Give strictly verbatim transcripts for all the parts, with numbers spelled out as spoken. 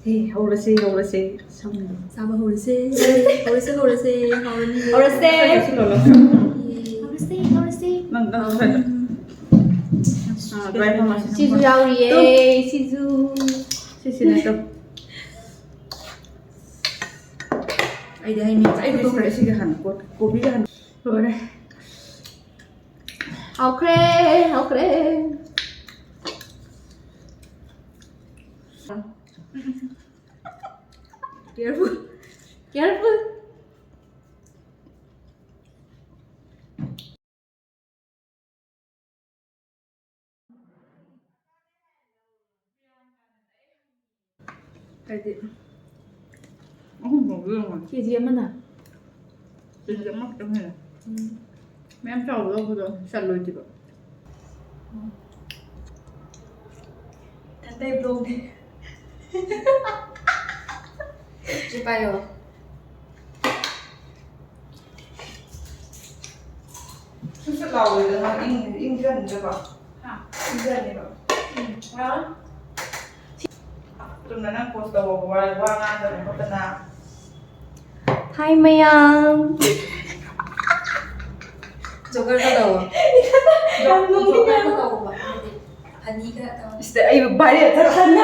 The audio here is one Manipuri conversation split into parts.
ꯍꯦ, ꯍꯧꯔꯁꯦ, ꯍꯧꯔꯁꯦ꯫ ꯁꯝꯗꯣ꯫ ꯆꯥꯕ ꯍꯧꯔꯁꯦ꯫ ꯍꯧꯔꯁꯦ, ꯍꯧꯔꯁꯦ꯫ ꯍꯧꯔꯅꯤ꯫ ꯍꯧꯔꯁꯦ꯫ ꯁꯤ ꯂꯣꯜꯂꯣ꯫ ꯌꯦ꯫ ꯍꯧꯔꯁꯦ, ꯍꯧꯔꯁꯦ꯫ ꯅꯪ, ꯅꯪ, ꯅꯪ꯫ ꯑꯥ, ꯑꯗꯨꯃꯥꯏꯅ ꯐꯝꯃꯁꯤ꯫ ꯁꯤꯁꯨ ꯌꯥꯎꯔꯤꯌꯦ, ꯇꯨ꯫ ꯁꯤꯁꯨ꯫ ꯁꯤꯁꯤꯅꯦ, ꯇꯨ꯫ ꯑꯩꯗꯤ ꯍꯩ ꯃꯍꯤ ꯑꯩꯗꯤ ꯆꯥꯅꯤꯡꯗꯦ꯫ ꯁꯤꯒ, ꯁꯤꯒ ꯍꯥꯟꯅ ꯀꯣꯠ-, ꯀꯣꯕꯤꯒ ꯍꯥꯟꯅ꯫ ꯂꯣꯏꯔꯦ꯫ ꯍꯥꯎꯈ꯭ꯔꯦ, ꯍꯥꯎꯈ꯭ꯔꯦ꯫ Careful, careful. ꯍꯥꯏꯗꯤ ꯑꯍꯨꯝ ꯐꯥꯎ ꯌꯣꯟꯉꯝ꯫ ꯀꯦ ꯖꯤ ꯑꯃꯅ? ꯀꯦ ꯖꯤ ꯑꯃꯈꯛꯇꯪ ꯍꯦꯜꯂꯦ꯫ ꯎꯝ꯫ ꯃꯌꯥꯝ ꯆꯥꯎꯕ ꯂꯧꯕꯗꯣ ꯆꯜꯂꯣꯏꯗ꯭ꯔꯤꯕ꯫ ꯎꯝ꯫ ꯏꯊꯟꯇꯩ ꯕ꯭ꯂꯣꯛꯅꯦ꯫ ꯁꯤ ꯄꯥꯏꯌꯣ꯫ ꯁꯨꯠ ꯁꯨꯠ ꯂꯥꯎꯕꯗꯨꯗ ꯅꯪ ꯏꯪ-, ꯏꯪꯖꯟꯗ꯭ꯔꯕ? ꯍꯥ? ꯏꯪꯖꯜꯂꯦꯕ꯫ ꯎꯝ꯫ ꯍꯥ? ꯆꯨꯝꯅ ꯅꯪ ꯄꯣꯁ ꯇꯧꯕ ꯋꯥ, ꯋꯥ ꯉꯥꯡꯗꯅ ꯈꯣꯠꯇꯅ꯫ ꯍꯥꯏ ꯃꯌꯥꯝ꯫ ꯖꯣꯀꯔꯒ ꯇꯧꯋꯣ꯫ ꯌꯥꯝ ꯅꯣꯛꯅꯤꯡꯉꯦ꯫ ꯖꯣꯀꯔꯒ ꯇꯧꯋꯣꯕ, ꯍꯥꯏꯗꯤ ꯐꯅꯤꯒ ꯇꯧ꯫ ꯁꯤꯗ ꯑꯩꯕꯨ viral ꯆꯠꯈ꯭ꯔꯅꯤ꯫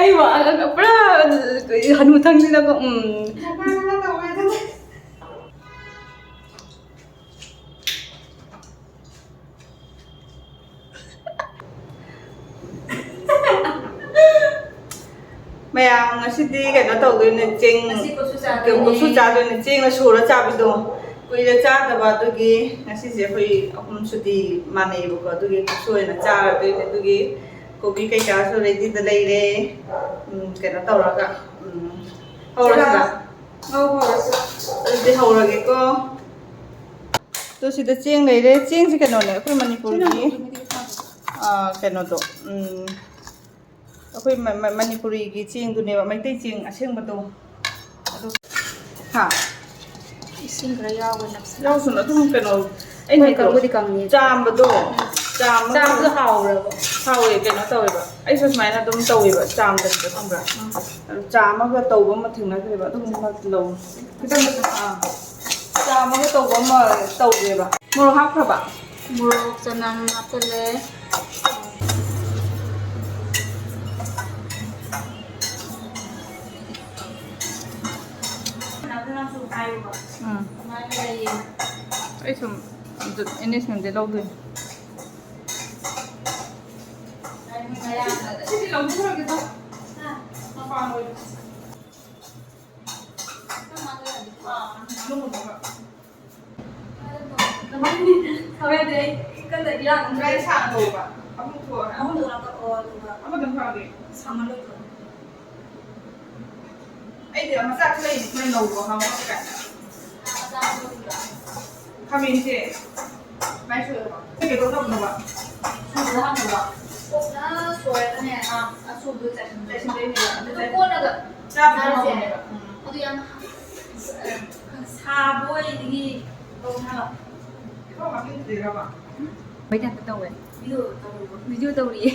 ꯑꯩꯕꯨ ꯑ-, ꯑ-, ꯄꯨꯔꯥ ꯍꯅꯨꯊꯪꯁꯤꯗꯀꯣ, ꯎꯝ꯫ ꯖꯣꯀꯔꯒ ꯇꯧꯋꯦ ꯑꯗꯨꯗꯤ꯫ ꯃꯌꯥꯝ ꯉꯁꯤꯗꯤ ꯀꯩꯅꯣ ꯇꯧꯗꯣꯏꯅꯦ, ꯆꯦꯡ ꯉꯁꯤ ꯀꯣꯠꯁꯨ ꯆꯥꯗꯣꯏꯅꯦ꯫ ꯀꯣꯠꯁꯨ ꯆꯥꯗꯣꯏꯅꯦ, ꯆꯦꯡꯅ ꯁꯨꯔ ꯆꯥꯕꯤꯗꯣ꯫ ꯀꯨꯏꯔꯦ ꯆꯥꯗꯕ, ꯑꯗꯨꯒꯤ ꯉꯁꯤꯁꯦ ꯑꯩꯈꯣꯏ ꯑꯍꯨꯝ ꯁꯨꯇꯤ ꯃꯥꯟꯅꯩꯌꯦꯕꯀꯣ, ꯑꯗꯨꯒꯤ ꯀꯣꯠꯁꯨ ꯑꯣꯏꯅ ꯆꯥꯔꯗꯣꯏꯅꯦ꯫ ꯑꯗꯨꯒꯤ ꯀꯣꯕꯤ ꯀꯩꯀꯥꯁꯨ readyꯗ ꯂꯩꯔꯦ꯫ ꯎꯝ, ꯀꯩꯅꯣ ꯇꯧꯔꯒ, ꯎꯝ, ꯍꯧꯔꯁꯤꯔꯥ? ꯉꯧꯕ ꯍꯧꯔꯁꯤꯔꯥ? ꯑꯗꯨꯗꯤ ꯍꯧꯔꯒꯦꯀꯣ꯫ ꯑꯗꯣ ꯁꯤꯗ ꯆꯦꯡ ꯂꯩꯔꯦ꯫ ꯆꯦꯡꯁꯦ ꯀꯩꯅꯣꯅꯦ, ꯑꯩꯈꯣꯏ ꯃꯅꯤꯄꯨꯔꯒꯤ, ꯑꯥ, ꯀꯩꯅꯣꯗꯣ, ꯎꯝ, ꯑꯩꯈꯣꯏ ꯃ-, ꯃ-, ꯃꯅꯤꯄꯨꯔꯤꯒꯤ ꯆꯦꯡꯗꯨꯅꯦꯕ, ꯃꯩꯇꯩ ꯆꯦꯡ ꯑꯁꯦꯡꯕꯗꯣ꯫ ꯑꯗꯨ, ꯍꯥ? ꯏꯁꯤꯡ ꯈꯔ ꯌꯥꯎꯕ ꯅꯞꯁꯤꯜꯂꯦ꯫ ꯌꯥꯎꯁꯅꯨ, ꯑꯗꯨꯝ ꯀꯩꯅꯣ, ꯑꯩꯅ ꯍꯣꯏ, ꯍꯥꯏꯗꯣ, ꯀꯪꯕꯨꯗꯤ ꯀꯪꯉꯦ꯫ ꯆꯥꯝꯕꯗꯣ, ꯎꯝ꯫ ꯆꯥꯝꯕꯗꯣ ꯆꯥꯕꯗꯣ ꯍꯥꯎꯕ꯭ꯔꯕ? ꯍꯥꯎꯋꯦ, ꯀꯩꯅꯣ ꯇꯧꯋꯦꯕ꯫ ꯑꯩꯁꯨ ꯁꯨꯃꯥꯏꯅ ꯑꯗꯨꯝ ꯇꯧꯋꯦꯕ, ꯆꯥꯝꯗꯕꯤꯗ, ꯈꯪꯕ꯭ꯔꯥ? ꯎꯝ꯫ ꯑꯗꯨ ꯆꯥꯝꯃꯒ ꯇꯧꯕ ꯑꯃ ꯊꯦꯡꯅꯈ꯭ꯔꯦꯕ, ꯑꯗꯨꯒꯨꯝꯕ ꯑꯃ ꯂꯧ꯫ ꯈꯤꯇꯪ ꯈꯤꯇꯪ, ꯑꯥ꯫ ꯆꯥꯝꯃꯒ ꯇꯧꯕ ꯑꯃ ꯇꯧꯋꯦꯕ꯫ ꯃꯣꯔꯣꯛ ꯍꯥꯞꯈ꯭ꯔꯕ? ꯃꯣꯔꯣꯛ, ꯆꯅꯝ ꯍꯥꯞꯆꯜꯂꯦ꯫ ꯎꯝ꯫ ꯑꯩ ꯁꯨꯝ ꯑꯦꯅꯦꯁꯃꯦꯟꯗꯩ ꯂꯧꯗꯣꯏꯅꯤ꯫ ꯁꯤꯗꯤ ꯂꯧꯊꯣꯛꯈ꯭ꯔꯒꯦꯗ꯫ ꯃꯄꯥꯟ ꯑꯣꯏꯕ꯫ ꯍꯣꯔꯦꯟꯗꯤ ꯑꯩ ꯀꯟꯅ ꯏꯔꯥꯡ ꯑꯃ ꯒꯥꯔꯤ ꯁꯥꯡꯅ ꯊꯧꯕ꯫ ꯑꯍꯨꯝ ꯊꯣꯛꯑꯣ꯫ ꯑꯍꯨꯝꯗꯣ ꯂꯥꯞꯊꯣꯛꯑꯣ, ꯑꯗꯨꯒ ꯑꯃꯗꯪ ꯊꯧꯔꯒꯦ꯫ ꯁꯥꯃꯟꯂꯣꯏꯗ꯭ꯔꯣ? ꯑꯩꯗꯤ ꯃꯆꯥꯁꯨ ꯂꯩꯔꯤꯁꯤꯅ ꯅꯧꯕ ꯍꯥꯎꯕ ꯀꯥꯏꯅ꯫ ꯈꯥꯃꯦꯟꯁꯦ ꯁꯨꯃꯥꯏꯅ ꯁꯣꯏꯔꯕ? ꯀꯩꯗꯧ ꯇꯧꯅꯕ? ꯁꯨꯕꯗ ꯍꯥꯞꯅꯕ? ꯀꯨꯞꯅ ꯁꯣꯏꯔꯒꯅꯦ, ꯑꯥ꯫ ꯑꯁꯨꯕꯗꯣ ꯆꯥꯏꯁꯤꯟꯗꯣꯏꯅꯦ꯫ ꯆꯥꯏꯁꯤꯟꯗꯣꯏꯅꯦꯕ꯫ ꯑꯗꯨ ꯆꯥꯏꯁꯤꯟ-, ꯀꯣꯠꯂꯒ ꯆꯥꯕꯗ ꯆꯥꯔꯁꯦ꯫ ꯍꯥꯎꯕꯅꯦꯕ꯫ ꯎꯝ꯫ ꯑꯗꯨ ꯌꯥꯝ ꯁꯥꯕ ꯑꯣꯏꯗꯤ ꯇꯧꯅꯕ꯫ ꯏꯐꯥꯎ ꯍꯥꯞꯅꯤꯡꯗ꯭ꯔꯤꯔꯕ? ꯃꯩ ꯇꯥꯏꯞꯇ ꯇꯧꯋꯦ꯫ ꯚꯤꯗꯤꯑꯣ ꯇꯧꯔꯤꯕꯣ? ꯚꯤꯗꯤꯑꯣ ꯇꯧꯔꯤꯌꯦ꯫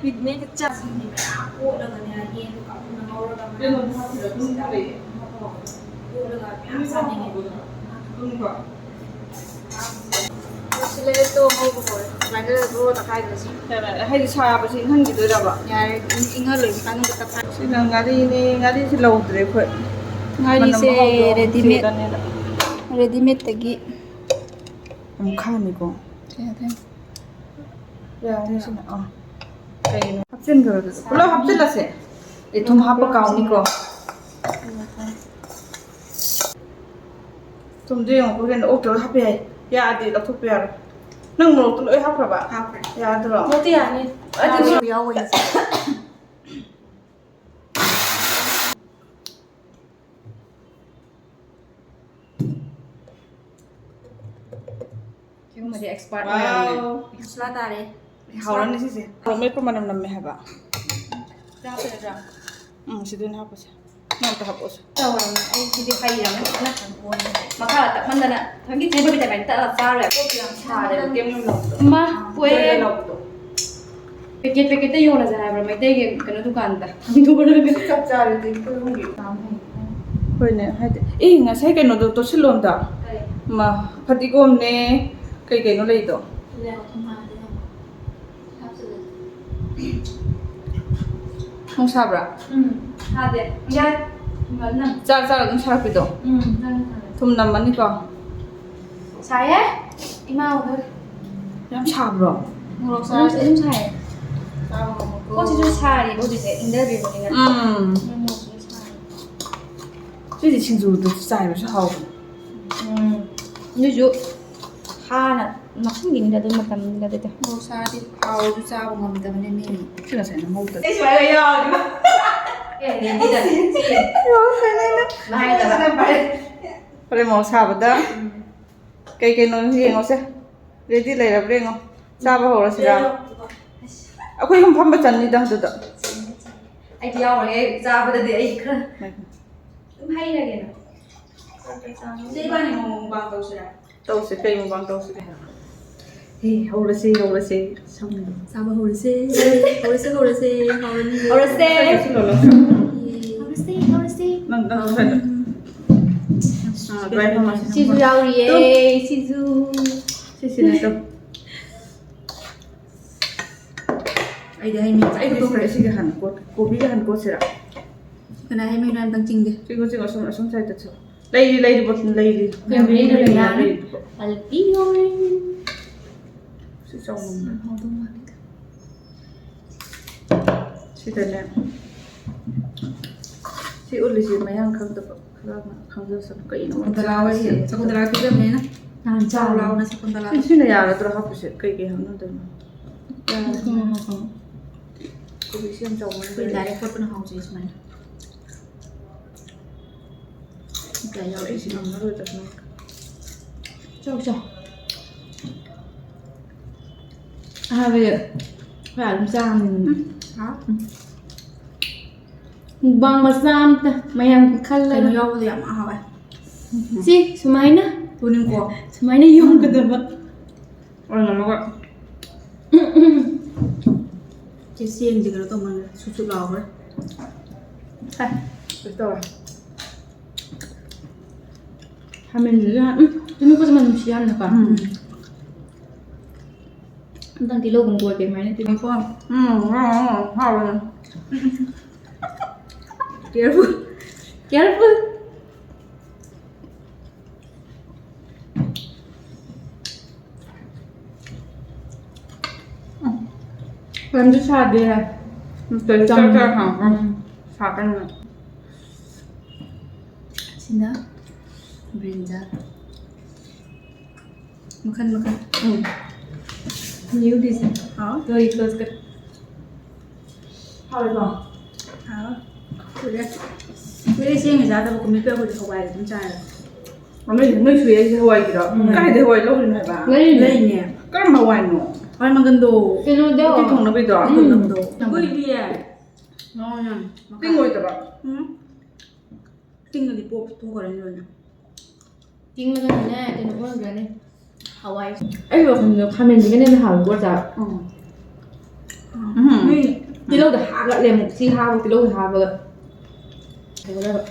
ꯃꯤꯠ ꯃꯌꯦꯛ ꯆꯥꯁꯤꯡꯁꯦ ꯃꯌꯥꯝ ꯀꯣꯠꯂꯒꯅꯦ, ꯌꯦꯟꯗꯣ ꯀꯪꯅ ꯉꯧꯔꯒ ꯃꯅꯥ ꯀꯩꯅꯣꯗꯣ ꯍꯥꯞꯄꯤꯔꯣ? ꯑꯗꯨꯝ ꯍꯥꯞꯄꯤꯔꯣ? ꯀꯣꯠꯂꯒ ꯃꯌꯥꯝ ꯆꯥꯅꯤꯡꯉꯦ꯫ ꯑꯗꯨꯝꯀꯣ? ꯂꯣꯏꯁꯤꯜꯂꯛꯑꯦ, ꯇꯣ ꯉꯧꯕ ꯍꯧꯔꯦ꯫ ꯁꯨꯃꯥꯏꯅ ꯂꯣꯏꯔ ꯇꯛꯈꯥꯏꯈ꯭ꯔꯁꯤ꯫ ꯌꯥꯔꯦ, ꯍꯥꯏꯗꯤ ꯁꯥꯕꯁꯦ ꯏꯪꯍꯟꯈꯤꯗꯣꯏꯔꯕ? ꯌꯥꯔꯦ, ꯏꯪ-, ꯏꯪꯍꯜꯂꯣꯏ ꯀꯥꯟꯗ ꯇꯛꯈꯥꯏ꯫ ꯁꯤꯅ ꯉꯥꯔꯤꯅꯤ, ꯉꯥꯔꯤꯁꯤ ꯂꯧꯗ꯭ꯔꯦ ꯑꯩꯈꯣꯏ꯫ ꯉꯥꯔꯤꯁꯦ ꯃꯅꯝ ꯃꯍꯥꯎꯗꯣ readymade, ꯆꯦꯜꯂꯅꯦꯅ꯫ Readymadeꯇꯒꯤ꯫ ꯌꯥꯝ ꯈꯥꯅꯤꯀꯣ꯫ ꯌꯥꯗꯦ꯫ ꯌꯥꯔꯅꯤ ꯁꯤꯅ꯫ ꯑꯥ꯫ ꯀꯩꯅꯣ? ꯍꯥꯞꯆꯤꯟꯈ꯭ꯔꯣ ꯑꯗꯨꯗ꯫ ꯄꯨꯂꯞ ꯍꯥꯞꯆꯤꯜꯂꯁꯦ꯫ ꯑꯦ, ꯊꯨꯝ ꯍꯥꯞꯄ ꯀꯥꯎꯅꯤꯀꯣ꯫ ꯊꯨꯝꯗꯣ ꯌꯦꯡꯉꯣ, ꯍꯣꯔꯦꯟ ꯑꯣꯛꯇ ꯂꯣꯏ ꯍꯥꯞꯄ ꯌꯥꯏ꯫ ꯌꯥꯗꯦ, ꯂꯧꯊꯣꯛꯄ ꯌꯥꯔꯣꯏ꯫ ꯅꯪ ꯃꯣꯔꯣꯛꯇꯣ ꯂꯣꯏ ꯍꯥꯞꯈ꯭ꯔꯕ? ꯍꯥꯞꯈ꯭ꯔꯦ꯫ ꯌꯥꯗ꯭ꯔꯣ? ꯃꯣꯔꯣꯛꯇꯤ ꯌꯥꯅꯤ꯫ ꯑꯗꯨꯗꯤ ꯌꯥꯎꯕ ꯑꯣꯏꯅ ꯆꯥ-, ꯁꯤꯒꯨꯝꯕꯗꯤ expert ꯑꯣꯏꯔꯝꯃꯦ꯫ Wow꯫ ꯃꯁꯂꯥ ꯇꯥꯔꯦ꯫ ꯍꯥꯎꯔꯅꯤ ꯁꯤꯁꯦ꯫ ꯃꯣꯔꯣꯛ ꯃꯦꯠꯄ ꯃꯅꯝ ꯅꯝꯃꯦ ꯍꯥꯏꯕ꯫ ꯁꯤꯗ ꯍꯥꯞꯄꯤꯔꯗ꯭ꯔꯥ? ꯎꯝ, ꯁꯤꯗ ꯑꯣꯏꯅ ꯍꯥꯞꯄꯁꯦ꯫ ꯅꯪ ꯑꯝꯇ ꯍꯥꯞꯄꯛꯑꯣꯁꯦ꯫ ꯇꯧꯔꯝꯃꯦ꯫ ꯑꯩ ꯁꯤꯗꯤ ꯍꯩꯔꯝꯃꯦ ꯐꯖꯅ꯫ ꯃꯈꯥ ꯇꯞꯃꯟꯗꯅ ꯊꯣꯏꯒꯤ ꯆꯦꯟꯕꯒꯤ ꯇꯥꯏꯞꯇ ꯆꯥꯔꯦ꯫ ꯀꯣꯛꯇꯤ ꯌꯥꯝ ꯁꯥꯔꯦ꯫ ꯀꯩꯝ ꯌꯥꯝ ꯂꯧꯕꯗꯣ꯫ ꯏꯃꯥ, ꯄꯣꯛꯑꯦ꯫ ꯂꯧꯕꯗꯣ꯫ ꯄꯦꯀꯦꯠ ꯄꯦꯀꯦꯠꯇ ꯌꯣꯜꯂꯁꯦ ꯍꯥꯏꯕ꯭ꯔꯥ? ꯃꯩꯇꯩꯒꯤ ꯀꯩꯅꯣ ꯗꯨꯀꯥꯟꯗ ꯍꯥꯡꯗꯣꯛꯎꯔꯒ꯫ ꯆꯞ ꯆꯥꯔꯦ ꯑꯗꯨꯗꯤ ꯑꯩꯈꯣꯏ ꯑꯍꯨꯝꯒꯤ꯫ ꯍꯣꯏꯅꯦ, ꯍꯥꯏꯗꯤ, ꯑꯦ, ꯉꯁꯥꯏ ꯀꯩꯅꯣꯗꯣ ꯇꯣꯠꯁꯤꯜꯂꯣ ꯑꯝꯇ꯫ ꯀꯔꯤ? ꯃꯥ, ꯐꯗꯤꯒꯣꯝꯅꯦ, ꯀꯩ ꯀꯩꯅꯣ ꯂꯩꯗꯣ꯫ ꯂꯩ, ꯊꯝꯃꯒꯦ, ꯊꯝꯃꯒꯦ꯫ ꯍꯥꯞꯆꯤꯜꯂꯁꯤ꯫ ꯅꯨꯡ ꯁꯥꯕ꯭ꯔꯥ? ꯎꯝ, ꯁꯥꯗꯦ꯫ ꯌꯥꯏ꯫ ꯊꯨꯝꯕ ꯅꯝ꯫ ꯆꯥꯔ ꯆꯥꯔ ꯑꯗꯨꯝ ꯁꯥꯔꯛꯄꯤꯗꯣ? ꯎꯝ, ꯆꯥꯔ ꯆꯥꯔ꯫ ꯊꯨꯝ ꯅꯝꯃꯅꯤꯀꯣ? ꯁꯥꯏꯌꯦ? ꯏꯃꯥ ꯎꯗꯣꯔꯦ꯫ ꯌꯥꯝ ꯁꯥꯕ꯭ꯔꯣ? ꯃꯣꯔꯣꯛ ꯑꯗꯨꯝ, ꯁꯥꯔꯁꯦ꯫ ꯑꯗꯨꯝ ꯁꯥꯏꯌꯦ꯫ ꯆꯥꯕ ꯉꯝꯃꯣꯏꯀꯣ꯫ ꯄꯣꯠꯁꯤꯁꯨ ꯁꯥꯔꯤꯕ ꯍꯧꯖꯤꯛꯁꯦ, ꯏꯪꯊꯗ꯭ꯔꯤꯕꯅꯤꯅ꯫ ꯎꯝ꯫ ꯎꯝ, ꯃꯣꯔꯣꯛꯁꯤꯁꯨ ꯁꯥꯔꯤ꯫ ꯁꯤꯗꯤ ꯁꯤꯡꯖꯨꯗꯁꯨ ꯆꯥꯏꯕꯁꯨ ꯍꯥꯎꯕꯅꯦ꯫ ꯎꯝ꯫ ꯑꯗꯨꯏꯁꯨ ꯍꯥꯟꯅ ꯅꯛꯁꯤꯟꯈꯤꯅꯤꯗ ꯑꯗꯨ ꯃꯇꯝꯗꯨꯗꯗꯤ꯫ ꯃꯣꯔꯣꯛ ꯁꯥꯔꯗꯤ ꯍꯥꯎꯔꯁꯨ ꯆꯥꯕ ꯉꯝꯗꯕꯅꯦ ꯃꯤ꯫ ꯁꯤ ꯉꯁꯥꯏꯅ ꯉꯧꯗ꯫ ꯑꯩ ꯁꯨꯃꯥꯏꯅ ꯌꯥꯎꯔꯗꯤ꯫ ꯑꯦ, ꯅꯦ, ꯁꯤꯗ, ꯁꯤ꯫ ꯃꯥ ꯍꯥꯏꯗꯕ꯫ ꯍꯣꯔꯦꯟ ꯃꯣꯔꯣꯛ ꯁꯥꯕꯗ ꯎꯝ꯫ ꯀꯩ ꯀꯩꯅꯣ ꯌꯦꯡꯉꯣꯁꯦ꯫ ꯔꯦꯗꯤ ꯂꯩꯔꯕ꯭ꯔꯥ ꯌꯦꯡꯉꯣ꯫ ꯆꯥꯕ ꯍꯧꯔꯁꯤꯔꯥ? ꯑꯩꯈꯣꯏ ꯑꯍꯨꯝ ꯐꯝꯕ ꯆꯟꯅꯤꯗ ꯑꯗꯨꯗ꯫ ꯑꯩꯗꯤ ꯌꯥꯎꯔꯣꯏꯍꯦ, ꯆꯥꯕꯗꯗꯤ ꯑꯩ ꯈꯔ ꯑꯗꯨꯝ ꯍꯩꯔꯒꯦꯅ꯫ ꯆꯦ, ꯏꯕꯥꯅꯤ ꯃꯣꯃꯣ ꯃꯨꯛꯕꯥꯡ ꯇꯧꯁꯤꯔꯥ? ꯇꯧꯁꯦ, ꯀꯩ ꯃꯨꯛꯕꯥꯡ ꯇꯧꯁꯤꯒꯦ? ꯍꯦ, ꯍꯧꯔꯁꯦ, ꯍꯧꯔꯁꯦ꯫ ꯁꯝꯗꯣ꯫ ꯆꯥꯕ ꯍꯧꯔꯁꯦ꯫ ꯍꯧꯔꯁꯦ, ꯍꯧꯔꯁꯦ꯫ ꯍꯧꯔꯅꯤ꯫ ꯍꯧꯔꯁꯦ꯫ ꯌꯦ꯫ ꯍꯧꯔꯁꯦ, ꯍꯧꯔꯁꯦ꯫ ꯅꯪ, ꯅꯪ ꯁ꯭ꯋꯥꯏꯗ꯫ ꯎꯝ꯫ ꯑꯥ, ꯑꯗꯨꯃꯥꯏꯅ ꯐꯝꯃꯁꯤ꯫ ꯁꯤꯁꯨ ꯌꯥꯎꯔꯤꯌꯦ, ꯇꯨ꯫ ꯁꯤꯁꯨ꯫ ꯁꯤꯁꯤꯅ ꯇꯨ꯫ ꯑꯩꯗꯤ ꯍꯩ ꯃꯍꯤ ꯑꯩꯗꯤ ꯆꯥꯅꯤꯡꯉꯦ꯫ ꯁꯤꯒ ꯍꯥꯟꯅ ꯀꯣꯠ-, ꯀꯣꯕꯤꯒ ꯍꯥꯟꯅ ꯀꯣꯠꯁꯤꯔꯥ? ꯀꯅꯥ ꯍꯩ ꯃꯍꯤꯅꯣ ꯑꯝꯇꯪ ꯆꯤꯡꯒꯦ꯫ ꯆꯤꯡꯉꯣ, ꯆꯤꯡꯉꯣ, ꯑꯁꯣꯝ, ꯑꯁꯣꯝ ꯁꯥꯏꯗꯠꯇꯁꯨ꯫ ꯂꯩꯔꯤ, ꯂꯩꯔꯤ, ꯕꯣꯇꯜ ꯂꯩꯔꯤ꯫ ꯀꯩꯅꯣ ꯂꯩꯔꯤ, ꯂꯩꯔꯤ, ꯂꯩꯔꯤ꯫ ꯂꯩꯔꯤ꯫ ꯁꯤ ꯆꯥꯎꯃꯟꯕ꯭ꯔꯥ? ꯁꯤꯗꯅꯦ꯫ ꯁꯤ ꯎꯠꯂꯤꯁꯤ ꯃꯌꯥꯡ ꯈꯪꯗꯕ ꯈꯔ ꯑꯃ ꯈꯪꯖꯁꯅꯨ꯫ ꯀꯩꯅꯣ ꯁꯀꯨꯟꯇꯂꯥ ꯍꯣꯏ, ꯁꯀꯨꯟꯇꯂꯥ ꯄꯤꯖꯕꯅꯤꯅ꯫ ꯅꯍꯥꯟ ꯆꯥꯎ ꯆꯥꯎ꯫ ꯂꯥꯎꯅ ꯁꯀꯨꯟꯇꯂꯥ꯫ ꯑꯦ, ꯁꯤꯅ ꯌꯥꯔꯗ꯭ꯔꯣ ꯍꯥꯞꯄꯤꯁꯦ? ꯀꯩ ꯀꯩ ꯍꯥꯞꯅꯗꯣꯏꯅꯣ? ꯀꯣꯕꯤꯁꯤ ꯌꯥꯝ ꯆꯥꯎꯃꯟꯈ꯭ꯔꯦ꯫ ꯑꯩꯈꯣꯏ ꯗꯥꯏꯔꯦꯛ ꯀꯣꯠꯄꯅ ꯍꯥꯎꯖꯩ ꯁꯨꯃꯥꯏꯅ꯫ ꯀꯌꯥ ꯌꯥꯎꯔꯛꯏꯁꯤ ꯉꯝꯃꯔꯣꯏꯗ ꯁꯨꯃꯥꯏꯅ꯫ ꯆꯥꯎ, ꯆꯥꯎ꯫ ꯑꯍꯥꯟꯕꯗ ꯈꯔ ꯑꯗꯨꯝ ꯆꯥꯕꯅꯤꯅ꯫ ꯎꯝ, ꯍꯥꯎ꯫ ꯃꯨꯛꯕꯥꯡ ꯃꯆꯥ ꯑꯝꯇ ꯃꯌꯥꯝꯒꯤ ꯈꯜꯂꯒ꯫ ꯀꯩꯅꯣ ꯌꯥꯎꯕꯗꯣ ꯌꯥꯝ ꯍꯥꯎꯋꯦ꯫ ꯁꯤ ꯁꯨꯃꯥꯏꯅ꯫ ꯄꯨꯅꯤꯡꯀꯣ꯫ ꯁꯨꯃꯥꯏꯅ ꯌꯣꯝꯒꯗꯕ꯫ ꯑꯣꯏꯔꯝꯃꯒ꯫ ꯆꯦꯡꯁꯦ ꯀꯩꯅꯣ ꯇꯧꯃꯟꯈ꯭ꯔꯦ, ꯁꯨꯠ ꯁꯨꯠ ꯂꯥꯎꯈ꯭ꯔꯦ꯫ ꯁꯦ, ꯀꯩꯁꯨ ꯇꯧꯔꯣꯏ꯫ ꯈꯥꯃꯦꯟꯁꯤꯁꯨ ꯌꯥꯝ, ꯎꯝ, ꯇꯨꯅꯤꯡꯈꯣꯛꯁꯦ ꯃꯅꯝ ꯅꯨꯡꯁꯤ ꯌꯥꯝꯅꯀꯣ꯫ ꯎꯝ꯫ ꯑꯝꯇꯪ ꯇꯤꯜꯍꯧꯒꯨꯝ ꯀꯣꯠꯀꯦ ꯑꯗꯨꯃꯥꯏꯅ ꯇꯤꯜꯍꯧ꯫ ꯎꯝ, ꯎꯝ, ꯎꯝ, ꯍꯥꯎꯕꯅꯦ꯫ Careful, careful. ꯀꯩꯝꯇ ꯁꯥꯗꯦ꯫ ꯀꯩꯝꯇ ꯆꯝꯅ꯫ ꯁꯥꯗꯦ, ꯍꯥ, ꯎꯝ꯫ ꯎꯝ꯫ ꯁꯥꯀꯟꯅ꯫ ꯁꯤꯅ ꯕ꯭ꯔꯤꯟꯖꯜ꯫ ꯃꯈꯜ ꯃꯈꯜ꯫ ꯎꯝ꯫ New design꯫ ꯍꯥꯎ꯫ Very close cut꯫ ꯍꯥꯎꯔꯤꯕꯣ? ꯍꯥꯎ꯫ ꯀꯨꯏꯔꯦ꯫ ꯀꯨꯏꯔꯦ ꯆꯦꯡꯒ ꯆꯥꯗꯕ, ꯀꯨꯝꯃꯤꯠꯄꯨ ꯑꯩꯈꯣꯏꯗꯤ ꯍꯋꯥꯏꯒ ꯑꯗꯨꯝ ꯆꯥꯔꯦ꯫ ꯅꯣꯏ, ꯅꯣꯏ ꯁꯨꯏ ꯍꯥꯏꯁꯦ ꯍꯋꯥꯏꯒꯤꯔꯣ? ꯎꯝ꯫ ꯀꯥꯏꯗꯩ ꯍꯋꯥꯏ ꯂꯧꯔꯤꯅꯣ ꯍꯥꯏꯕ? ꯂꯩꯔꯤꯅꯦ꯫ ꯂꯩꯅꯦ꯫ ꯀꯔꯝꯕ ꯍꯋꯥꯏꯅꯣ? ꯍꯋꯥꯏ ꯃꯪꯒꯟꯗꯣ꯫ ꯀꯩꯅꯣꯗꯣ꯫ ꯎꯇꯤ ꯊꯣꯡꯅꯕꯩꯗꯣ? ꯎꯝ꯫ ꯊꯣꯡꯅꯕꯗꯣ꯫ ꯑꯩꯈꯣꯏꯗꯤ ꯉꯥꯎ ꯌꯥꯝ ꯇꯤꯡꯉꯣꯏꯗꯕ? ꯎꯝ꯫ ꯇꯤꯡꯉꯗꯤ ꯄꯣꯞ ꯊꯣꯛꯈ꯭ꯔꯅꯤ ꯂꯣꯏꯅ꯫ ꯇꯤꯡꯉꯒꯅꯅꯦ, ꯀꯩꯅꯣ ꯑꯣꯟꯈ꯭ꯔꯅꯤ꯫ ꯍꯋꯥꯏ꯫ ꯑꯩ ꯋꯥꯈꯜꯗ ꯈꯥꯃꯦꯟꯁꯤꯒꯅ ꯍꯦꯟꯅ ꯍꯥꯎꯋꯤꯀꯣ, ꯆꯥ꯫ ꯎꯝ꯫ ꯎꯝ꯫ ꯅꯣꯏ ꯇꯤꯜꯍꯧꯗ ꯍꯥꯞꯂꯠꯂꯦ ꯑꯃꯨꯛ꯫ ꯁꯤ ꯍꯥꯞꯄꯒ, ꯇꯤꯜꯍꯧꯗ ꯍꯥꯞꯄꯒ꯫ ꯇꯧꯒꯗꯕ꯫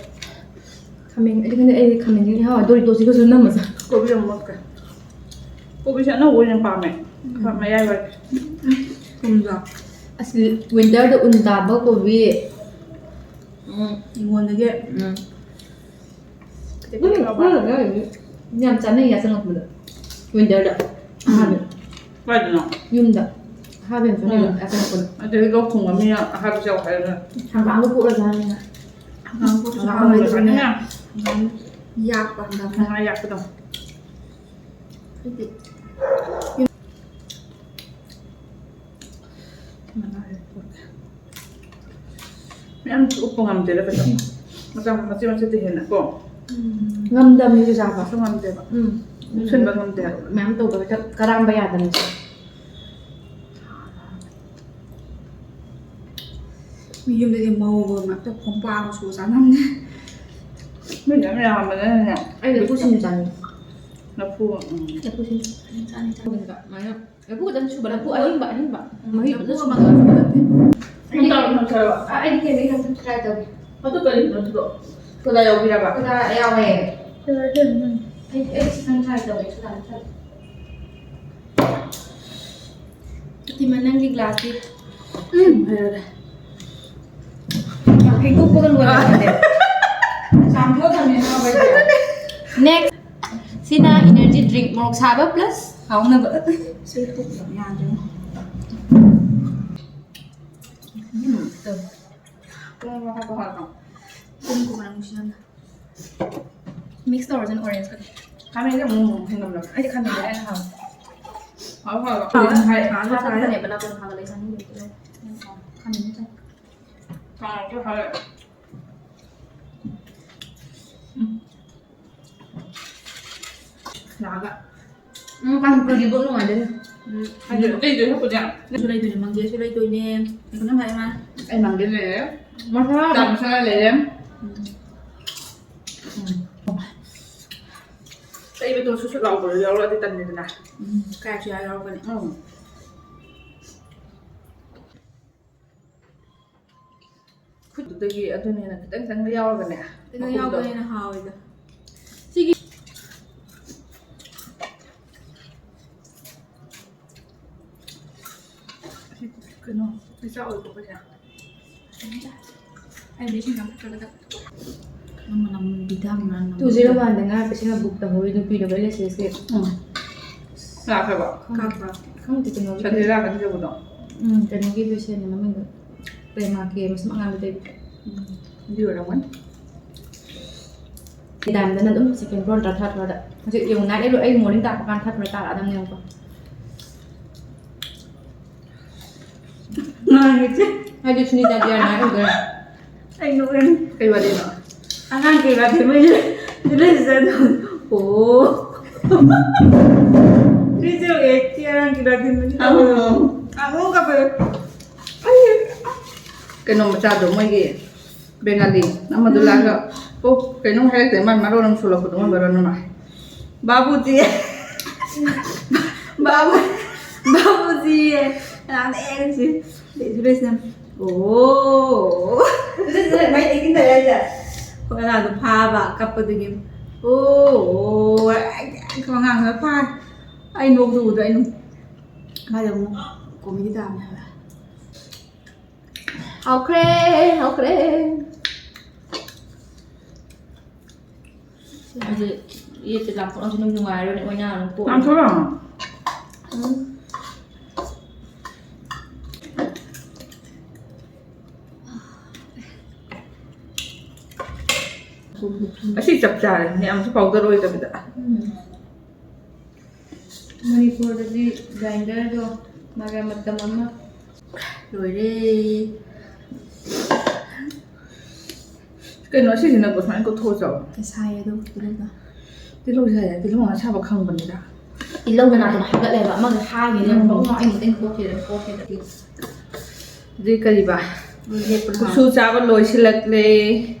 ꯈꯥꯃꯦꯟ, ꯑꯩꯗꯤ ꯈꯪꯗꯦ, ꯑꯩꯗꯤ ꯈꯥꯃꯦꯟꯁꯤꯒ ꯏꯍꯥꯎ ꯍꯥꯎ꯫ ꯗꯣꯔꯤꯇꯣꯁꯤꯒꯁꯨ ꯅꯝꯃ ꯆꯥ꯫ ꯀꯣꯕꯤ ꯑꯃꯨꯛ ꯃꯨꯠꯈ꯭ꯔꯦ꯫ ꯀꯣꯕꯤꯁꯦ ꯑꯅꯧꯕ ꯑꯣꯏꯅ ꯄꯥꯝꯃꯦ꯫ ꯎꯝ꯫ ꯈꯔ ꯃꯌꯥꯏ ꯑꯣꯏꯔꯦ꯫ ꯊꯨꯝꯗꯣ꯫ ꯑꯁ, ꯋꯤꯟꯇꯔꯗ ꯎꯟ ꯇꯥꯕ ꯀꯣꯕꯤ꯫ ꯎꯝ꯫ ꯍꯤꯡꯒꯣꯜꯗꯒꯤ꯫ ꯎꯝ꯫ ꯈꯖꯤꯛ ꯈꯖꯤꯛ ꯂꯧꯕ꯫ ꯑꯗꯨꯝ ꯌꯥꯝ ꯆꯥꯅꯩ ꯌꯥꯆꯪꯉꯛꯄꯗ꯫ ꯋꯤꯟꯇꯔꯗ꯫ ꯎꯝ꯫ ꯑꯍꯥꯟꯕ꯫ ꯀꯥꯏꯗꯅꯣ? ꯌꯨꯝꯗ꯫ ꯑꯍꯥꯟꯕ ꯌꯥꯝ ꯆꯥꯅꯩꯕ ꯎꯝ꯫ ꯌꯥꯆꯪꯉꯛꯄꯗ꯫ ꯑꯗꯨꯗꯤ ꯂꯣꯛ ꯊꯨꯡꯕ ꯃꯤꯅ ꯑꯍꯥꯏꯕꯁꯨ ꯌꯥꯎ ꯍꯥꯏꯔꯒ꯫ ꯍꯪꯒꯥꯝꯒ ꯄꯣꯛꯑ ꯆꯥꯅꯩꯅ꯫ ꯍꯪꯒꯥꯝ ꯄꯣꯛꯑ ꯍꯪꯒꯥꯝ ꯆꯥꯅꯩ꯫ ꯆꯥꯅꯩ꯫ ꯍꯪꯒꯥꯝ ꯌꯥꯛꯄ ꯍꯪꯒꯥꯝ꯫ ꯉꯥ ꯌꯥꯛꯄꯗꯣ꯫ ꯑꯩꯗꯤ ꯃꯌꯥꯝ ꯎꯞꯄ ꯉꯝꯗꯦꯗ ꯀꯩꯁꯨ꯫ ꯃꯆꯥ ꯃꯆꯦꯠ ꯃꯆꯦꯠꯇ ꯍꯦꯟꯅ ꯀꯣ꯫ ꯎꯝ꯫ ꯉꯝꯗꯕꯅꯤ ꯆꯥꯕ꯫ ꯀꯩꯁꯨ ꯉꯝꯗꯦꯕ꯫ ꯎꯝ꯫ ꯂꯨꯞꯁꯟꯕ ꯉꯝꯗꯦ ꯍꯥꯏꯕ꯫ ꯃꯌꯥꯝ ꯇꯧꯕꯗ ꯀꯔꯥꯝꯕ ꯌꯥꯗꯕꯅꯤ꯫ ꯃꯤ ꯌꯨꯝꯗꯗꯤ ꯃꯧꯒ ꯉꯥꯛꯇ ꯀꯣꯝꯄꯥꯛ ꯑꯃ ꯁꯨ ꯆꯥꯅꯕꯅꯦ꯫ ꯃꯤ ꯃꯌꯥꯝ ꯌꯥꯝꯕꯅꯤꯅꯅꯦ꯫ ꯑꯩ ꯂꯐꯨ ꯁꯤꯡꯖꯨ ꯆꯥꯅꯤꯡꯉꯦ꯫ ꯂꯐꯨ, ꯎꯝ꯫ ꯂꯐꯨ ꯁꯤꯡꯖꯨ ꯆꯥꯅꯤꯡꯉꯦ꯫ ꯑꯗꯨꯃꯥꯏꯅ ꯂꯐꯨ ꯈꯛꯇꯪ ꯁꯨꯕ, ꯂꯐꯨ ꯑꯍꯤꯡꯕ, ꯑꯍꯤꯡꯕ꯫ ꯃꯍꯤ ꯐꯖꯅ ꯁꯨꯕ꯫ ꯅꯪ ꯇꯧꯔꯣ, ꯅꯪ ꯇꯧꯔꯣ꯫ ꯑ, ꯑꯩꯗꯤ ꯀꯩꯅꯣ ꯌꯥꯝ try ꯇꯧꯒꯦ꯫ ꯑꯗꯨ ꯀꯔꯤꯅꯣ ꯑꯗꯨꯗꯣ? ꯁꯣꯗꯥ ꯌꯥꯎꯕꯤꯔꯕ? ꯁꯣꯗꯥ ꯌꯥꯎꯋꯦ꯫ ꯑꯩ, ꯑꯩ ꯈꯤꯇꯪ try ꯇꯧꯒꯦ, ꯁꯣꯗꯥ ꯅꯠꯇ꯭ꯔꯗꯤ꯫ ꯐꯥꯇꯤꯃꯥ, ꯅꯪꯒꯤ glassꯇꯤ? ꯎꯝ, ꯍꯩꯔꯦ꯫ ꯍꯩꯗꯣꯛꯄꯒ ꯂꯣꯏꯔꯦ꯫ ꯆꯥꯝꯊꯣꯛꯑ ꯊꯝꯃꯦ ꯍꯥꯏꯕ ꯑꯩꯗꯤ꯫ Next꯫ ꯁꯤꯅ energy drink, ꯃꯣꯔꯣꯛ ꯁꯥꯕ plus ꯍꯥꯎꯅꯕ꯫ ꯁꯤ ꯊꯣꯛꯇꯕ ꯌꯥꯗ꯭ꯔꯦ꯫ ꯎꯝ꯫ ꯄꯨꯡ ꯑꯃ ꯍꯥꯞꯄ ꯍꯥꯞꯄ꯫ ꯄꯨꯡ ꯀꯨꯝꯕ ꯅꯨꯡꯁꯤ ꯌꯥꯝꯅ꯫ Mix ꯇꯧꯔꯁꯤꯅ orange ꯀꯗꯤ꯫ ꯈꯥꯃꯦꯟꯁꯦ ꯑꯃꯨꯛ ꯑꯃꯨꯛ ꯍꯦꯟꯒꯠꯂꯛꯄ꯫ ꯑꯩꯗꯤ ꯈꯥꯃꯦꯟꯁꯦ ꯑꯩꯅ ꯍꯥꯎꯋꯦ꯫ ꯍꯥꯎ ꯍꯥꯎꯕ꯫ ꯍꯥꯎꯕ ꯍꯥꯏ-, ꯍꯥꯎꯕ ꯍꯥꯞꯄ ꯆꯥꯏ꯫ ꯈꯥꯃꯦꯟ ꯃꯅꯥ ꯀꯣꯟꯅ ꯍꯥꯞꯄ ꯂꯩ ꯆꯥꯅꯤꯡꯗꯦ꯫ ꯈꯥꯃꯦꯟ ꯆꯥꯏ꯫ ꯍꯥꯎꯕ ꯍꯥꯎꯋꯦ꯫ ꯎꯝ꯫ ꯂꯥꯛꯑꯒ꯫ ꯎꯝ, ꯄꯥꯅꯤꯄꯨꯔꯤꯒꯤ ꯕꯣꯛ ꯅꯨꯡꯉꯥꯏꯗꯣꯏꯅꯦ꯫ ꯎꯝ, ꯍꯥꯏꯗꯤ ꯑꯇꯩꯗꯨ ꯍꯦꯛꯄꯨꯗꯤ ꯌꯥꯝ꯫ ꯁꯨ ꯂꯩꯗꯣꯏꯅꯦ, ꯃꯪꯒꯦꯁꯨ ꯂꯩꯗꯣꯏꯅꯦ꯫ ꯀꯩꯅꯣ ꯍꯥꯏ ꯃꯥ꯫ ꯑꯩ ꯃꯪꯒꯦ ꯂꯩꯔꯦ꯫ ꯃꯁꯥꯂꯥ ꯆꯥꯛ ꯂꯩꯔꯦ꯫ ꯃꯁꯥꯂꯥ ꯂꯩꯔꯦ꯫ ꯎꯝ꯫ ꯎꯝ꯫ ꯇꯩꯕꯗꯣ ꯁꯨꯠ ꯁꯨꯠ ꯂꯥꯎꯕꯗꯣ ꯌꯥꯎꯔꯛꯑꯗꯤ ꯇꯟꯗꯦꯗꯅ꯫ ꯎꯝ, ꯀꯥꯏꯔꯁꯨ ꯌꯥꯎꯔꯛꯀꯅꯤ꯫ ꯎꯝ꯫ ꯈꯨꯠꯇꯨꯗꯒꯤ ꯑꯗꯨꯅ ꯍꯦꯟꯅ ꯈꯤꯇꯪ ꯈꯤꯇꯪꯒ ꯌꯥꯎꯔꯒꯅꯦ, ꯀꯩꯅꯣ ꯃꯀꯨꯗꯣ꯫ ꯌꯥꯎꯕꯅ ꯍꯦꯟꯅ ꯍꯥꯎꯋꯤꯗ꯫ ꯁꯤꯒꯤ ꯀꯩꯅꯣ ꯃꯆꯥ ꯑꯣꯏꯕ ꯑꯩꯈꯣꯏꯁꯦ꯫ ꯑꯩꯗꯤ ꯏꯁꯤꯡ ꯌꯥꯝ ꯊꯛꯇ꯭ꯔꯒ ꯊꯛ-, ꯅꯪ ꯃꯅꯝ ꯕꯤꯗꯥꯝ ꯃꯅꯝ ꯅꯝꯕ꯫ Two zero one ꯗ ꯉꯥ ꯄꯩꯁꯥ book ꯇꯧꯍꯧꯔꯤ ꯅꯨꯄꯤꯗꯣ, ꯕ꯭ꯔꯦꯁꯂꯦꯠꯁꯦ꯫ ꯎꯝ꯫ ꯂꯥꯛꯈ꯭ꯔꯕꯣ? ꯀꯥꯞꯄ꯭ꯔꯥ? ꯈꯪꯗꯦ, ꯀꯩꯅꯣꯒꯤ ꯁꯟꯗꯦ ꯂꯥꯛꯀꯅꯤ ꯇꯧꯕꯗꯣ꯫ ꯎꯝ, ꯀꯩꯅꯣꯒꯤ ꯕ꯭ꯔꯦꯁꯂꯦꯠꯅꯦ ꯃꯃꯤꯡꯗꯣ꯫ ꯄ꯭ꯔꯦꯃꯥ ꯀꯦ ꯃꯁꯝ ꯑꯉꯥꯡꯕ ꯇꯩꯕꯗꯣ꯫ ꯎꯝ, ꯑꯗꯨ ꯑꯣꯏꯔꯝꯒꯅꯤ꯫ ꯃꯦꯗꯥꯝꯗꯅ ꯑꯗꯨꯝ second floor ꯅꯠꯇ꯭ꯔ third floor ꯗ꯫ ꯍꯧꯖꯤꯛ ꯌꯦꯡꯉꯨ, night ꯑꯩ ꯃꯣꯔꯅꯤꯡ ꯇꯥꯔꯛꯄ ꯀꯥꯟꯗ third floor ꯇꯥꯔꯛꯑꯗꯝꯅꯦ ꯌꯦꯡꯉꯨꯀꯣ꯫ ꯉꯥꯡꯉꯤꯁꯦ꯫ ꯍꯥꯏꯗꯤ ꯁꯨꯅꯤꯇꯥ ꯗꯤꯌꯥꯔ night ꯑꯣꯏꯗꯣꯏꯔꯥ? ꯑꯩ ꯅꯣꯛꯑꯦ꯫ ꯀꯩ ꯋꯥꯔꯤꯅꯣ? ꯑꯉꯥꯡ ꯀꯩ ꯋꯥꯔꯤ? ꯃꯣꯏꯁꯦ ꯂꯩꯁꯤꯗ ꯑꯗꯨꯝ, ꯑꯣ꯫ ꯁꯤꯁꯨ ꯑꯦꯛꯀꯤ ꯑꯉꯥꯡ ꯀꯩ ꯋꯥꯔꯤ? ꯑꯃꯨꯛ꯫ ꯑꯃꯨꯛ ꯀꯞꯄꯦ꯫ ꯀꯩꯅꯣ ꯃꯆꯥꯗꯣ ꯃꯣꯏꯒꯤ ꯕꯦꯡꯒꯥꯂꯤ ꯑꯃꯗꯣ ꯎꯝ꯫ ꯂꯥꯛꯑꯒ, ꯑꯣ, ꯀꯩꯅꯣꯝ ꯍꯥꯏꯔꯛꯇꯦ, ꯃꯥꯅ ꯃꯔꯣꯟ ꯑꯃ ꯁꯣꯜꯂꯛꯄꯗꯣ, ꯃꯣꯏ ꯃꯔꯣꯟ ꯑꯃ꯫ ꯕꯥꯕꯨꯖꯤ꯫ ꯕꯥꯕꯨ꯫ ꯕꯥꯕꯨꯖꯤ ꯌꯦ꯫ ꯀꯅꯥꯅ ꯑꯦ ꯁꯤ? ꯂꯩꯁꯨ ꯂꯩꯁꯤꯅ꯫ ꯑꯣ꯫ ꯃꯩ ꯇꯤꯛ ꯇꯤꯛ ꯇꯧꯔꯦ ꯍꯥꯏꯁꯦ꯫ ꯍꯣꯏ, ꯑꯉꯥꯡꯗꯣ ꯐꯥꯕ ꯀꯞꯄꯗꯨꯒꯤ꯫ ꯑꯣ, ꯑꯣ, ꯑꯉꯥꯡꯗꯣ ꯐꯥꯔꯦ꯫ ꯑꯩ ꯅꯣꯛꯇꯨ ꯎꯗ ꯑꯩ ꯅꯣꯛ-, ꯃꯥꯗꯤ ꯑꯃꯨꯛ ꯀꯣꯃꯦꯗꯤ ꯇꯥꯕꯅꯦ ꯍꯥꯏꯕ꯫ ꯍꯥꯎꯈ꯭ꯔꯦ, ꯍꯥꯎꯈ꯭ꯔꯦ꯫ ꯑꯗꯨ ꯌꯦꯠꯇ ꯂꯥꯛꯄ ꯑꯃꯁꯨ ꯑꯗꯨꯝ ꯅꯨꯡꯉꯥꯏꯔꯣꯏꯅꯦ, ꯑꯣꯏꯅ ꯑꯗꯨꯝ ꯄꯣꯛꯑꯦ꯫ ꯂꯥꯡꯊꯣꯛꯂꯛꯑꯣ꯫ ꯎꯝ꯫ ꯑꯁꯤ ꯆꯞ ꯆꯥꯔꯦ, ꯃꯌꯥꯝꯁꯨ ꯄꯥꯎꯗꯔ ꯑꯣꯏꯗꯕꯤꯗ꯫ ꯎꯝ꯫ ꯃꯅꯤꯄꯨꯔꯗꯗꯤ ꯒ꯭ꯔꯥꯏꯟꯗꯔꯗꯣ ꯃꯔꯛ ꯃꯇꯝ ꯑꯃ ꯂꯣꯏꯔꯦ꯫ ꯀꯩꯅꯣ ꯑꯁꯤꯁꯤꯅꯕꯨ ꯁꯨꯃꯥꯏꯅ ꯀꯣꯠꯊꯣꯛꯑ ꯆꯥꯎ? ꯁꯥꯏ ꯑꯗꯨ ꯇꯤꯜꯍꯧꯗꯣ꯫ ꯇꯤꯜꯍꯧ ꯁꯥꯏ, ꯇꯤꯜꯍꯧ ꯑꯁꯥꯕ ꯈꯪꯕꯅꯤꯗ꯫ ꯇꯤꯜꯍꯧꯗ ꯅꯥꯇꯣꯟ ꯍꯥꯒꯠꯂꯦꯕ, ꯑꯃꯒ ꯍꯥꯏꯒꯤꯅꯦ꯫ ꯎꯝ꯫ ꯕ꯭ꯔꯣꯡ ꯕ꯭ꯔꯣꯡ ꯑꯩ ꯑꯃꯨꯛꯇꯪ ꯀꯣꯠꯈꯤꯗ꯭ꯔꯦ, ꯀꯣꯠꯈꯤꯗ꯭ꯔꯦ꯫ ꯑꯗꯨꯗꯤ ꯀꯔꯤꯕ? ꯂꯦꯞꯄꯅ ꯀꯨꯞꯁꯨ ꯍꯥꯎ꯫ ꯆꯥꯕ ꯂꯣꯏꯁꯤꯜꯂꯛꯂꯦ꯫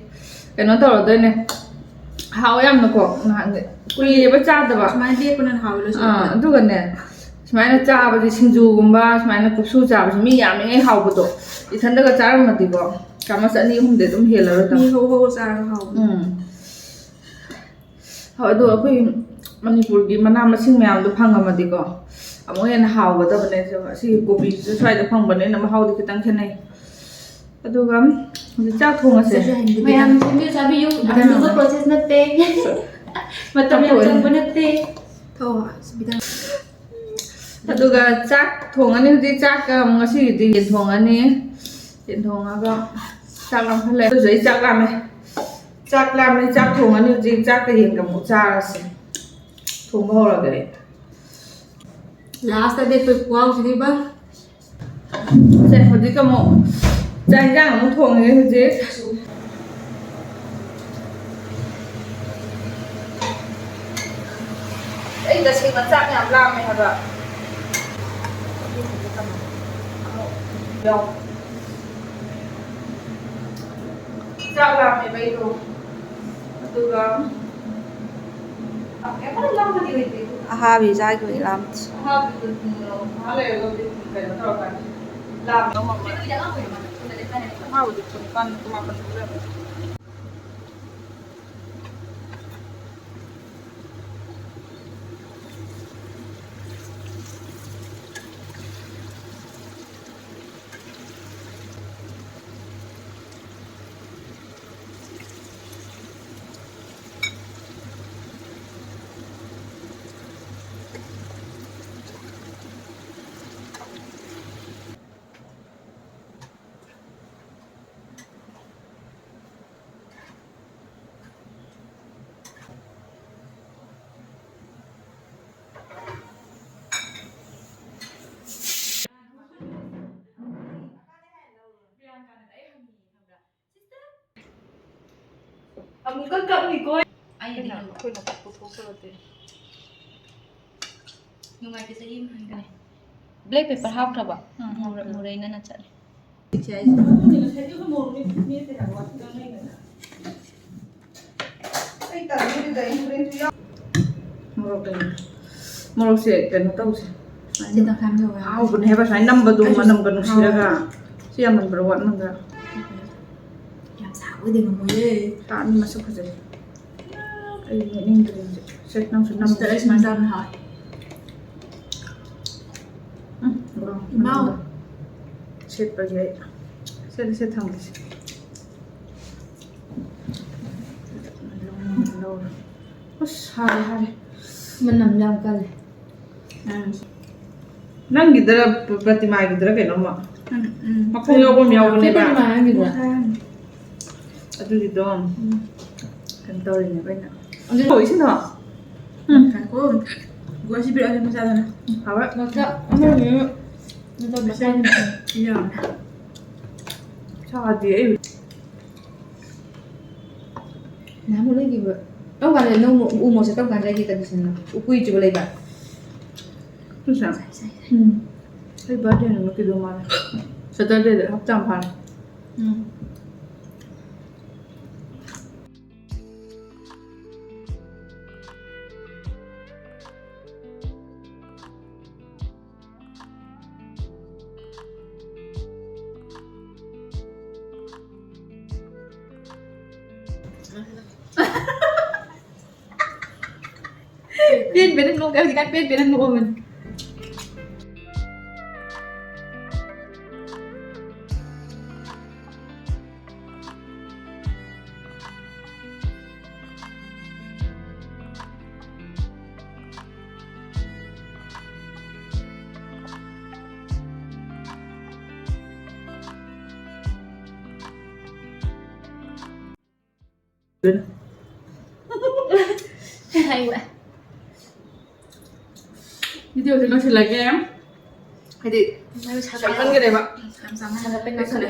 ꯀꯩꯅꯣ ꯇꯧꯔꯗꯣꯏꯅꯦ꯫ ꯍꯥꯎ ꯌꯥꯝꯅꯀꯣ, ꯅꯍꯥꯟꯒꯤ ꯀꯨꯏꯔꯦꯕ ꯆꯥꯗꯕ꯫ ꯁꯨꯃꯥꯏꯅ ꯂꯦꯞꯄꯅ ꯍꯥꯎꯋꯦ ꯑꯥ, ꯂꯣꯏꯁꯤꯜꯂꯛꯄ꯫ ꯑꯗꯨꯒꯅꯦ, ꯁꯨꯃꯥꯏꯅ ꯆꯥꯕꯁꯦ, ꯁꯤꯡꯖꯨꯒꯨꯝꯕ ꯁꯨꯃꯥꯏꯅ ꯀꯨꯞꯁꯨ ꯆꯥꯕꯁꯦ ꯃꯤ ꯌꯥꯝꯃꯤꯉꯩ ꯍꯥꯎꯕꯗꯣ꯫ ꯏꯊꯟꯗꯒ ꯆꯥꯔꯝꯃꯗꯤꯀꯣ, ꯆꯥꯃꯁ ꯑꯅꯤ ꯑꯍꯨꯝꯗꯤ ꯑꯗꯨꯝ ꯍꯦꯜꯂꯔꯣꯏꯗ꯫ ꯃꯤ ꯍꯧ ꯍꯧ ꯆꯥꯔꯒ ꯍꯥꯎꯕꯅꯦ꯫ ꯎꯝ꯫ ꯍꯣꯏ, ꯑꯗꯣ ꯑꯩꯈꯣꯏ ꯃꯅꯤꯄꯨꯔꯒꯤ ꯃꯅꯥ ꯃꯁꯤꯡ ꯃꯌꯥꯝꯗꯣ ꯐꯪꯉꯝꯃꯗꯤꯀꯣ, ꯑꯃꯨꯛ ꯍꯦꯟꯅ ꯍꯥꯎꯒꯗꯕꯅꯦ꯫ ꯑꯁꯤꯒꯤ ꯀꯣꯕꯤꯁꯤꯁꯨ ꯁ꯭ꯋꯥꯏꯗ ꯐꯪꯕꯅꯤꯅ ꯃꯍꯥꯎꯗꯤ ꯈꯤꯇꯪ ꯈꯦꯠꯅꯩ꯫ ꯑꯗꯨꯒ ꯍꯧꯖꯤꯛ ꯆꯥꯛ ꯊꯣꯡꯉꯁꯦ꯫ ꯃꯌꯥꯝ ꯁꯦꯝꯕꯤꯌꯨ ꯆꯥꯕꯤꯌꯨ꯫ ꯕꯤꯗꯥ ꯑꯔꯨꯕ ꯅꯪ꯫ Process ꯅꯠꯇꯦ꯫ ꯃꯇꯝ ꯌꯥꯝ ꯊꯣꯛꯑꯦ꯫ ꯆꯪꯕ ꯅꯠꯇꯦ꯫ ꯊꯣꯛꯑꯣ, ꯕꯤꯗꯥ꯫ ꯑꯗꯨꯒ ꯆꯥꯛ ꯊꯣꯡꯉꯅꯤ ꯍꯧꯖꯤꯛ꯫ ꯆꯥꯛꯀ ꯉꯁꯤꯒꯤꯗꯤ ꯌꯦꯟ ꯊꯣꯡꯉꯅꯤ꯫ ꯌꯦꯟ ꯊꯣꯡꯉꯒ ꯆꯥꯛ ꯂꯥꯝꯈꯠꯂꯦ꯫ ꯑꯗꯨꯁꯨ ꯑꯩ ꯆꯥꯛ ꯂꯥꯝꯃꯦ꯫ ꯆꯥꯛ ꯂꯥꯝꯃꯦ, ꯆꯥꯛ ꯊꯣꯡꯉꯅꯤ ꯍꯧꯖꯤꯛ꯫ ꯆꯥꯛꯀ ꯌꯦꯟꯒ ꯑꯃꯨꯛ ꯆꯥꯔꯁꯦ꯫ ꯊꯣꯡꯕ ꯍꯧꯔꯒꯦ ꯑꯩ꯫ Last ꯑꯗꯤ ꯑꯩꯈꯣꯏ ꯈꯨꯍꯥꯎꯁꯤꯗꯤꯕ꯫ ꯁꯦ, ꯍꯧꯖꯤꯛ ꯑꯃꯨꯛ ꯆꯥꯛ ꯏꯟꯖꯥꯡ ꯑꯃꯨꯛ ꯊꯣꯡꯉꯦ ꯍꯧꯖꯤꯛ꯫ ꯑꯩ ꯇꯁꯦꯡꯅ ꯆꯥꯛ ꯌꯥꯝ ꯂꯥꯝꯃꯦ ꯍꯥꯏꯕ꯫ ꯆꯥꯛ ꯂꯥꯝꯃꯦꯕ ꯑꯩꯗꯣ꯫ ꯑꯗꯨꯒ ꯌꯥꯝ ꯀꯟꯅ ꯂꯥꯝꯕꯗꯤ ꯑꯣꯏꯗꯦ꯫ ꯑꯍꯥꯕꯤ ꯆꯥꯈꯤꯕꯒꯤ ꯂꯥꯝꯗꯦ꯫ ꯑꯍꯥꯕꯤꯗꯨ ꯊꯨꯝ ꯉꯍꯥꯛ ꯂꯩꯔꯒꯕꯨꯗꯤ ꯊꯨꯝ ꯀꯩꯅꯣ ꯇꯧꯔꯀꯥꯟꯗ ꯂꯥꯝꯃꯦ꯫ ꯑꯍꯥꯕꯤꯗꯨ ꯊꯨꯝ ꯅꯤꯄꯥꯟ ꯊꯣꯛꯂꯛꯑꯦ꯫ ꯑꯃꯨꯛꯀ ꯀꯞꯅꯤꯀꯣ꯫ ꯑꯩꯅ ꯑꯩꯈꯣꯏꯅ ꯄꯨꯊꯣꯛꯆꯔꯗꯦ꯫ ꯅꯨꯡꯉꯥꯏꯕ ꯆꯍꯤ ꯑꯃ ꯍꯟꯈ꯭ꯔꯦ꯫ Black pepper ꯍꯥꯞꯈ꯭ꯔꯕ? ꯎꯝ, ꯃꯨꯔ-, ꯍꯥꯞꯈ꯭ꯔꯦ꯫ ꯃꯨꯔꯩꯅꯅ ꯆꯠꯂꯦ꯫ ꯏꯆꯦ ꯑꯩꯁꯦ꯫ ꯑꯩ ꯇꯜꯂꯤꯗ, ꯑꯩ ꯍꯣꯔꯦꯟꯁꯨ ꯌꯥꯎ-, ꯃꯣꯔꯣꯛ ꯂꯩꯔꯦ꯫ ꯃꯣꯔꯣꯛꯁꯦ ꯀꯩꯅꯣ ꯇꯧꯁꯦ꯫ ꯁꯤ ꯇꯪꯈꯥꯏ ꯑꯃ ꯂꯧꯔꯣ꯫ ꯍꯥꯎꯕꯅꯦ ꯍꯥꯏꯕ, ꯁꯨꯃꯥꯏꯅ ꯅꯝꯕꯗꯣ ꯑꯩꯁꯨ ꯃꯅꯝꯒ ꯍꯥꯎꯋꯦ꯫ ꯅꯨꯡꯁꯤꯔꯒ꯫ ꯁꯤ ꯌꯥꯝꯃꯟꯕ꯭ꯔꯥ ꯋꯥꯠꯃꯟꯕ꯭ꯔꯥ? ꯌꯥꯝ ꯁꯥꯕ ꯑꯣꯏꯗꯤ ꯉꯝꯃꯣꯏꯌꯦ꯫ ꯇꯥꯠꯅꯤ ꯃꯁꯛ ꯐꯖꯩ꯫ ꯑꯩ ꯃꯦꯠꯅꯤꯡꯗ꯭ꯔꯦ ꯍꯧꯖꯤꯛ꯫ ꯁꯦ, ꯅꯪꯁꯨ ꯅꯝ-, ꯁꯤꯗ ꯑꯩ ꯁꯨꯃꯥꯏꯅ ꯆꯥꯕꯅ ꯍꯥꯎꯋꯦ꯫ ꯎꯝ, ꯕ꯭ꯔꯥꯎꯟ ꯏꯃꯥꯎ꯫ ꯃꯅꯝꯗꯣ꯫ ꯁꯦꯠꯄꯒꯤ ꯑꯩ꯫ ꯁꯦ, ꯁꯦ, ꯊꯝꯒꯦꯁꯦ꯫ ꯂꯧꯔꯦ꯫ ꯑꯁ, ꯍꯥꯔꯦ, ꯍꯥꯔꯦ꯫ ꯃꯅꯝ ꯌꯥꯝ ꯀꯜꯂꯦ꯫ ꯎꯝ꯫ ꯅꯪꯒꯤꯗꯔ ꯄ꯭ꯔꯇꯤꯃꯥꯒꯤꯗꯔ ꯀꯩꯅꯣꯝꯃ꯫ ꯎꯝ, ꯎꯝ꯫ ꯃꯈꯣꯡ ꯌꯥꯎꯕ ꯑꯃ ꯌꯥꯎꯕꯅꯦꯕ꯫ ꯁꯤ ꯄ꯭ꯔꯇꯤꯃꯥ ꯅꯪꯒꯤꯗꯨꯔꯥ? ꯎꯝ꯫ ꯑꯗꯨꯒꯤꯗꯣ ꯎꯝ꯫ ꯀꯩꯅꯣ ꯇꯧꯔꯤꯅꯦꯕ ꯑꯩꯅ꯫ ꯑꯗꯨ ꯍꯣꯏ, ꯏꯁꯤꯡꯗꯣ꯫ ꯎꯝ꯫ ꯉꯥꯏꯈꯣ꯫ ꯒꯣꯁꯤ ꯄꯤꯔꯛꯑꯣ, ꯃꯆꯥꯗꯨꯅ꯫ ꯍꯥꯎꯋꯦ꯫ ꯃꯆꯥ ꯑꯃꯅꯤ꯫ ꯃꯆꯥ ꯃꯆꯥ ꯌꯥꯝꯃꯦ꯫ ꯆꯥꯗꯦ ꯑꯩ꯫ ꯅꯍꯥꯟꯃꯨꯛ ꯂꯩꯈꯤꯕ, ꯀꯔꯝ ꯀꯥꯟꯗ ꯅꯪ ꯎ ꯃꯣꯔꯣꯛꯁꯦ ꯀꯔꯝ ꯀꯥꯟꯗ ꯂꯩꯒꯦ condition ꯅꯣ? ꯎ ꯀꯨꯏꯗ꯭ꯔꯤꯕꯣ ꯂꯩꯕ? ꯎꯝ꯫ ꯑꯩ birthday ꯅꯨꯃꯤꯠꯀꯤꯗꯣ ꯃꯥꯜꯂꯦ꯫ Saturday ꯗ ꯍꯞꯇꯥ ꯑꯃ ꯐꯥꯔꯦ꯫ ꯎꯝ꯫ ꯄꯦꯟ ꯄꯦꯟꯅ ꯅꯣꯛꯑꯦ ꯍꯧꯖꯤꯛꯀꯥꯟ, ꯄꯦꯟ ꯄꯦꯟꯅ ꯅꯣꯛꯑꯕꯅꯤ꯫ ꯑꯗꯨꯅ ꯍꯥꯏꯕ꯫ ꯚꯤꯗꯤꯑꯣꯁꯦ ꯂꯣꯏꯁꯤꯜꯂꯒꯦ꯫ ꯍꯥꯏꯗꯤ ꯃꯩ ꯁꯥꯒꯠꯂꯦ꯫ ꯁꯥꯃꯟꯈ꯭ꯔꯦꯕ꯫ ꯌꯥꯝ ꯁꯥꯃꯟꯈ꯭ꯔꯦ꯫ ꯁꯥꯒꯠꯄꯩ ꯂꯣꯏꯁꯤꯜꯂꯦ꯫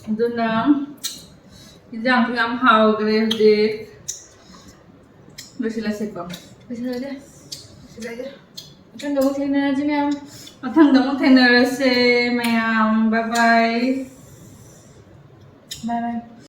ꯑꯗꯨꯅ ꯏꯟꯖꯥꯡꯁꯨ ꯌꯥꯝ ꯍꯥꯎꯈ꯭ꯔꯦ ꯍꯧꯖꯤꯛ꯫ ꯂꯣꯏꯁꯤꯜꯂꯁꯤꯀꯣ꯫ ꯂꯣꯏꯁꯤꯜꯂꯁꯦ꯫ ꯂꯣꯏꯁꯤꯜꯂꯁꯦ꯫ ꯃꯊꯪꯗ ꯑꯃꯨꯛ ꯊꯦꯡꯅꯔꯁꯤ ꯃꯌꯥꯝ꯫ ꯃꯊꯪꯗ ꯑꯃꯨꯛ ꯊꯦꯡꯅꯔꯁꯦ ꯃꯌꯥꯝ꯫ Bye bye꯫ Bye bye꯫